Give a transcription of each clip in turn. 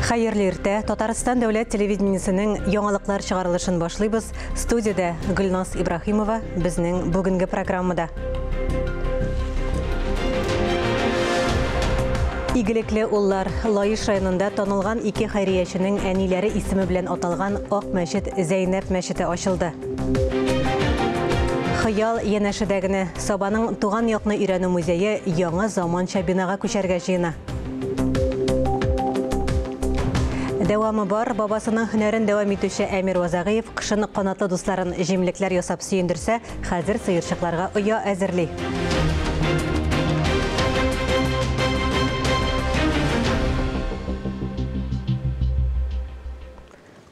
Хәерле иртә. Татарстан дәүләт телевидениесенең яңалыклар чыгарылышын башлыйбыз. Студиядә Гөлназ Ибраһимова безнең бүгенге программада. Игелекле уллар Лаеш районында танылган ике хәйрияченең әниләре исеме белән аталган Ак мәчет Зәйнәп мәчете ачылды. Хыял янәшәдә генә. Сабаның туган якны өйрәнү музее яңа заманча бинага күчәргә җыена. Дәвамы бар. Бабасының һөнәрен дәвам итүче Әмир Вазагыев кышын канатлы дусларын җимлекләр ясап сөендерсә, хәзер сыерчыкларга оя әзерли.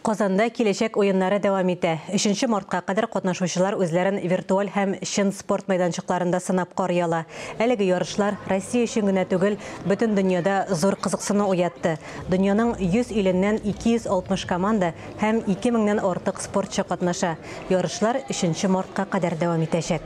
Казанда киләчәк уеннары дәвам итә. 3 мартка кадәр катнашучылар үзләрен виртуаль һәм чын спорт мәйданчыкларында сынап карый ала. Әлеге ярышлар Россия өчен генә түгел, бөтен дөньяда зур кызыксыну уятты. Дөньяның 100 иленнән 260 команда һәм 2000-нән артык спортчы катнаша. Ярышлар 3 мартка кадәр дәвам итәчәк.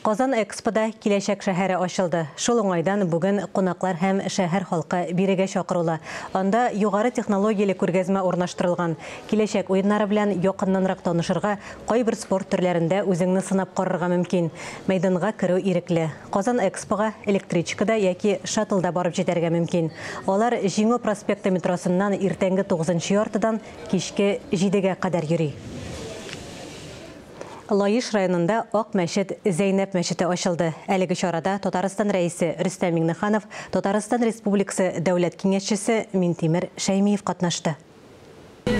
Казан Экспода киләчәк шәһәре ачылды. Шул уңайдан бүген кунаклар һәм шәһәр халкы бирегә чакырыла. Анда югары технологияле күргәзмә урнаштырылган. Киләчәк уеннары белән якыннанрак танышырга, кайбер спорт төрләрендә үзеңне сынап карарга мөмкин. Мәйданга керү ирекле. Казан Экспога электричкада яки шаттлда барып җитәргә мөмкин. Алар Җиңү проспекты метросыннан иртәнге 9:30-дан кичке 7-гә кадәр йөри. Лаеш районында Ак мәчет Зәйнәп мәчете ачылды. Әлеге чарада Татарстан рәисе Рөстәм Миңнеханов, Татарстан Республикасы дәүләт киңәшчесе Минтимер Шәймиев катнашты.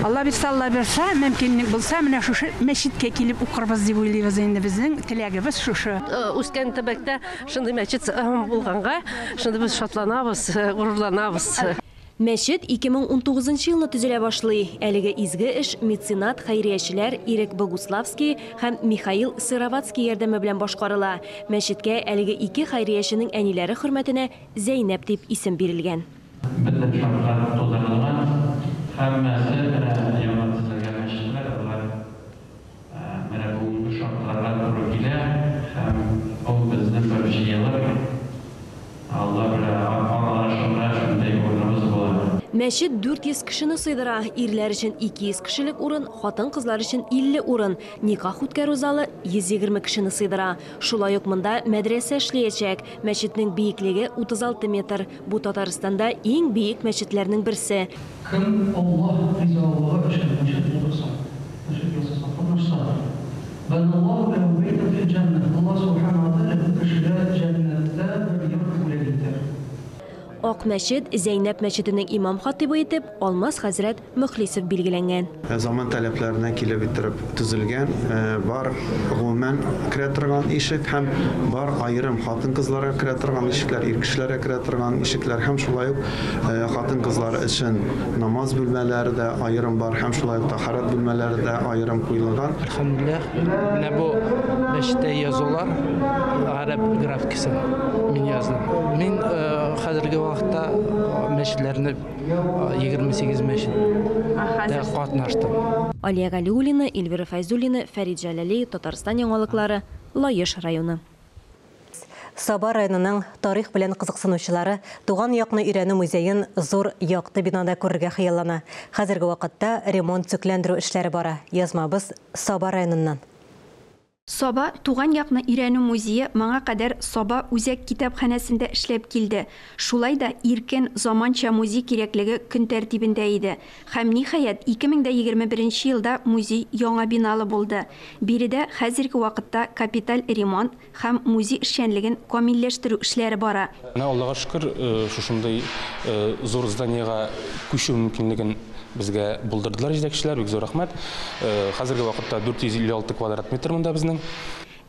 Алла бирсә, Алла бирсә, мөмкинлек булса, менә шушы мәчеткә килеп укырбыз дип уйлыйбыз инде, безнең теләгебез шушы. Үскән төбәктә шундый мәчет булганга, шундый без шатланабыз, горурланабыз. Мәчет 2019 елны төзелә башлый. Әлеге изге эш меценат, хәйриячеләр Ирек Богуславский һәм Михаил Сыроватский ярдәме белән башкарыла. Мәчеткә әлеге ике хәйрияченең әниләре хөрмәтенә Зәйнәп дип исем бирелгән. Бөтен шартлар тудырылган, һәммәсе менә яңа төзелгән мәчетләр, алар менә бүгенге шартларга туры килә һәм ул безнең бер җыелып, Алла белән аралашырга шундый урыныбыз була. Мәчет 400 кешене сыйдыра. Ирләр өчен 200 кешелек урын, хатын-кызлар өчен 50 урын. Никах үткәрү залы 120 кешене сыйдыра. Шулай ук монда мәдрәсә эшләячәк. Мәчетнең биеклеге 36 метр. Бу Татарстанда иң биек мәчетләрнең берсе. Кем Аллаһ ризалыгы өчен мәчет булдырса, мәчет ясаса, катнашса, Бәналлаһу ләһу бәйтән фил җәннә, Аллаһ субхана ва тәгалә бу кешегә җәннәттә бер йорт бүләк итәр. Ак мәчет Зәйнәп мәчетенең имам хатибы итеп Алмаз хәзрәт Мөхлисов билгеләнгән. Заман таләпләренә килеп иттереп төзелгән, бар гомумән керә торган ишек һәм бар аерым хатын-кызларга керә торган ишекләр, ир кешеләргә керә торган ишекләр һәм шулай ук хатын-кызлар өчен намаз бүлмәләре дә аерым бар һәм шулай ук тахарат бүлмәләре дә аерым куелган. Әлхәмдүлилләһ, менә бу мәчеттә язулар гарәп графикасы мин яздым. Мин хәзерге вакытта мәчетләрне 28 мәчеттә катнаштым. Алия Галиуллина, Эльвира Фәйзуллина, Фәрит Җәләли, Татарстан яңалыклары, Лаеш районы. Саба районының тарих белән кызыксынучылары туган якны өйрәнү музеен зур якты бинада күрергә хыяллана. Хәзерге вакытта ремонт төзекләндерү эшләре бара. Язмабыз Саба районыннан. Саба туган якны өйрәнү музее моңа кадәр Саба үзәк китапханәсендә эшләп килде. Шулай да иркен заманча музей кирәклеге көн тәртибендә иде. Һәм ниһаять 2021 елда музей яңа биналы булды. Биредә хәзерге вакытта капиталь ремонт һәм музей эшчәнлеген камилләштерү эшләре бара. Менә Аллага шөкер, шушындый зур зданиега күчү мөмкинлеген безгә булдырдылар җитәкчеләр, бик зур рәхмәт. Хәзерге вакытта 456 квадрат метр монда безнең.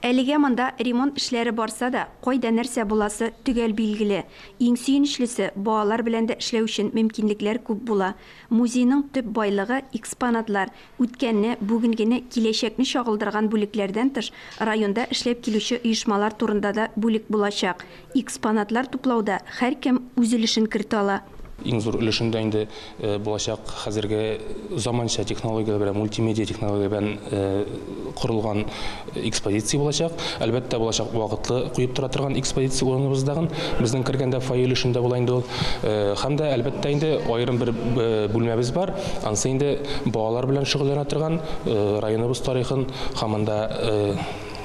Әлегә монда ремонт эшләре барса да, кайда нәрсә буласы төгәл билгеле. Иң сөенечлесе, балалар белән дә эшләү өчен мөмкинлекләр күп була. Музейның төп байлыгы экспонатлар. Үткәнне, бүгенгене, киләчәкне чагылдырган бүлекләрдән тыш, районда эшләп килүче оешмалар турында да бүлек булачак. Экспонатлар туплауда һәркем үз өлешен кертә ала. Иң зур өлешендә инде булачак хәзерге заманча технологияләр белән, мультимедиа технология белән корылган экспозиция булачак. Әлбәттә, булачак вакытлы куеп тора торган экспозиция урыныбыздагы. Безнең кергәндә фойе өлешендә була инде ул. Һәм дә әлбәттә инде аерым бер бүлмәбез бар. Ансы инде балалар белән шөгыльләнә торган районыбыз тарихын һәм анда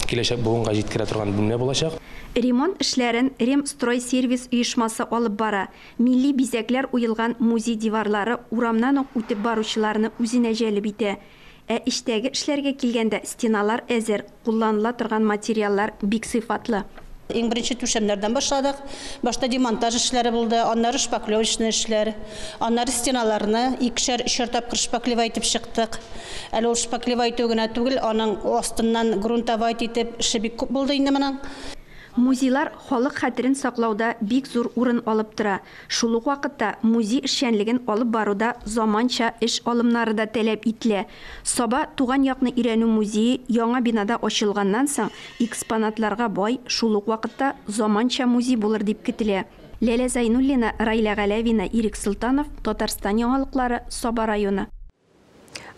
киләчәк буынга җиткерә торган бүлмә булачак. Ремонт эшләрен Ремстройсервис оешмасы алып бара. Милли бизәкләр уелган музей диварлары урамнан ук үтеп баручыларны үзенә җәлеп итә. Ә эчтәге эшләргә килгәндә стеналар әзер, кулланыла торган материаллар бик сыйфатлы. Иң беренче түшәмнәрдән башладык. Башта демонтаж эшләре булды, аннары шпаклевочный эшләр, аннары стеналарны икешәр, өчәр тапкыр шпаклевать итеп чыктык. Әле ул шпаклевать итү генә түгел, аның астыннан грунтовать итеп эше бик күп булды инде моның. Музейлар халык хәтерен саклауда бик зур урын алып тора. Шул ук вакытта музей эшчәнлеген алып баруда заманча эш алымнары да таләп ителә. Саба туган якны өйрәнү музее яңа бинада ачылганнан соң экспонатларга бай, шул ук вакытта заманча музей булыр дип көтелә. Ләлә Зайнуллина, Райлә Галәвина, Ирек Солтанов, Татарстан яңалыклары, Саба районы.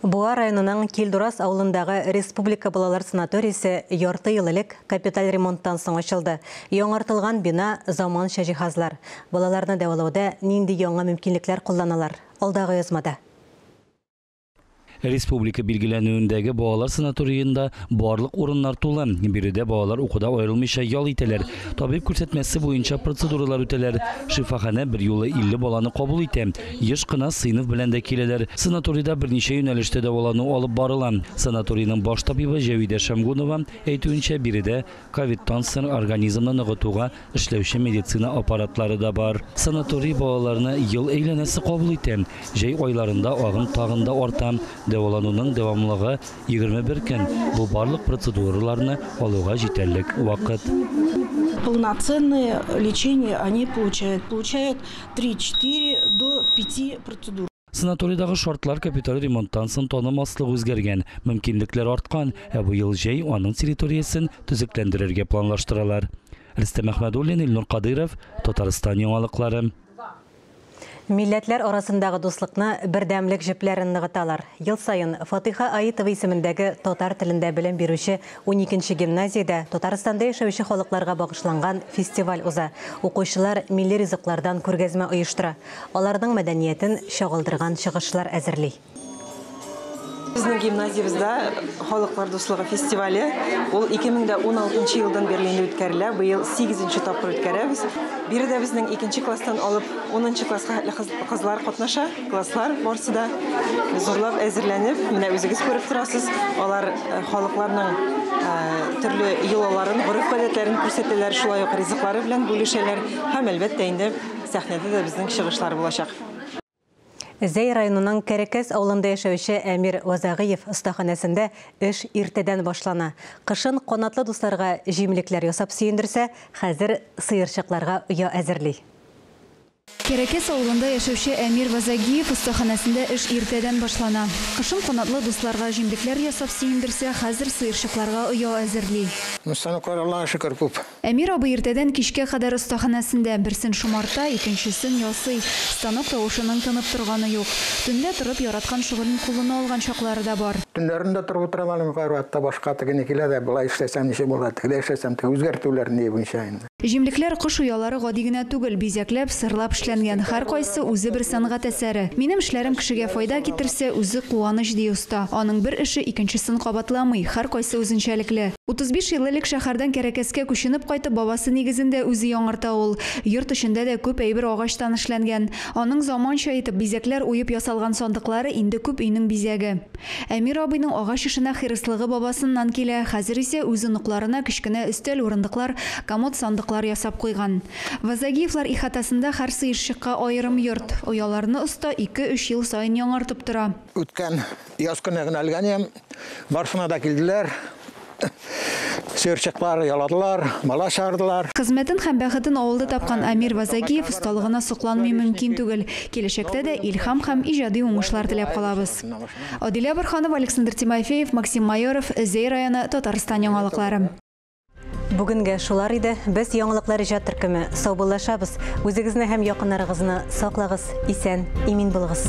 Буа районының Килдураз авылындагы Республика балалар санаториясе ярты ел элек капиталь ремонттан соң ачылды. Яңартылган бина заманча җиһазлар. Балаларны дәвалауда нинди яңа мөмкинлекләр кулланалар? Алдагы язмада. Республика билгеләнүендәге балалар санаториенда барлык урыннар тулы. Биредә балалар укуда аерылмыйча ял итәләр. Табиб күрсәтмәсе буенча процедуралар үтәләр. Шифаханә бер юлы 50 баланы кабул итә. Еш кына сыйныф белән дә киләләр. Санаторийда берничә юнәлештә дәвалану алып барыла. Санаторийның баш табибы Җәвидә Шәмгунова әйтүенчә, биредә ковидтан соң организмны ныгытуга эшләүче медицина аппаратлары да бар. Санаторий балаларны ел әйләнәсе кабул итә. Җәй айларында агым тагын да арта. Дәвалануның дәвамлыгы 21 көн. Бу барлык процедураларны алуга җитәрлек вакыт. Полноценное лечение они получают. Получают 3-4 до 5 процедур. Санаторийдагы шартлар капиталь ремонттан соң танымаслык үзгәргән, мөмкинлекләр арткан, ә бу ел җәй аның территориясен төзекләндерергә планлаштыралар. Рөстәм Әхмәдуллин, Илнур Кадыров, Татарстан яңалыклары. Милләтләр арасындагы дуслыкны бердәмлек җепләрен ныгыталар. Ел саен Фатыйха Аитова исемендәге татар телендә белем бирүче 12нче гимназиядә Татарстанда яшәүче халыкларга багышланган фестиваль уза. Укучылар милли ризыклардан күргәзмә оештыра. Аларның мәдәниятен чагылдырган чыгышлар әзерли. Безнең гимназиябездә халыклар дуслыгы фестивале ул 2016 елдан бирле инде үткәрелә. Быел 8нче тапкыр үткәрәбез. Биредә безнең 2нче класстан алып 10нчы класска хәтле кызлар катнаша. Класслар барысы да зурлап әзерләнеп, менә үзегез күреп торасыз. Алар халыкларның төрле йолаларын, гореф-гадәтләрен күрсәтәләр, шулай ук ризыклары белән бүлешәләр һәм әлбәттә инде сәхнәдә дә безнең чыгышлар булачак. Зәй районының Кәрәкәс авылында яшәүче Әмир Вазагыев остаханәсендә эш иртәдән башлана. Кышын канатлы дусларга җимлекләр ясап сөендерсә, хәзер сыерчыкларга оя әзерли. Кәрәкәс авылында яшәүче Әмир Вазагиев остаханәсендә эш иртәдән башлана. Кышын канатлы дусларга җимлекләр ясап сөендерсә, хәзер сыерчыкларга оя әзерли. Станоклар Аллаһка шөкер күп. Әмир абый иртәдән кичкә кадәр остаханәсендә, берсен шомарта, икенчесен ясый. Станок тавышының тынып торганы юк. Төнлә торып яраткан шөгылен кулына алган чаклары да бар. Төннәрен дә торып утырам әле, кайвакытта башка тегене килә дә, болай эшләсәм ничек була, тегеләй эшләсәм, теге үзгәртүләр ни буенча инде. Җимлекләр кош оялары гади генә түгел, бизәкләп, сырлап эшләнгән. Һәр кайсы үзе бер сәнгать әсәре. Минем эшләрем кешегә файда китерсә, үзе куаныч, ди оста. Аның бер эше икенчесен кабатламый, һәр кайсы үзенчәлекле. 35 ел элек шәһәрдән Кәрәкәскә күченеп кайтып, бабасы нигезендә үзе яңарта ул. Йорт эчендә дә күп әйбер агачтан эшләнгән. Аның заманча итеп бизәкләр уеп ясалган сандыклары инде күп өйнең бизәге. Әмир абыйның агач эшенә хирыслыгы бабасыннан килә. Хәзер исә үз оныкларына кечкенә өстәл, урындыклар, комод сандыклар ясап куйган. Вазагиевлар ихатасында һәр сыерчыкка аерым йорт. Ояларны оста 2-3 ел саен яңартып тора. Үткән яз көне генә элгән идем. Барсына да килделәр. Сыерчыклар яладылар, бала чыгардылар. Хезмәтен һәм бәхетен авылда тапкан Әмир Вазагиев осталыгына сокланмый мөмкин түгел. Киләчәктә дә илһам һәм иҗади уңышлар теләп калабыз. Адилә Борһанова, Александр Тимофеев, Максим Майоров, Зәй районы, Татарстан яңалыклары. Бүгенгә шулар иде. Без яңалыклар иҗат төркеме саубуллашабыз. Үзегезне һәм якыннарыгызны саклагыз, исән, имин булыгыз.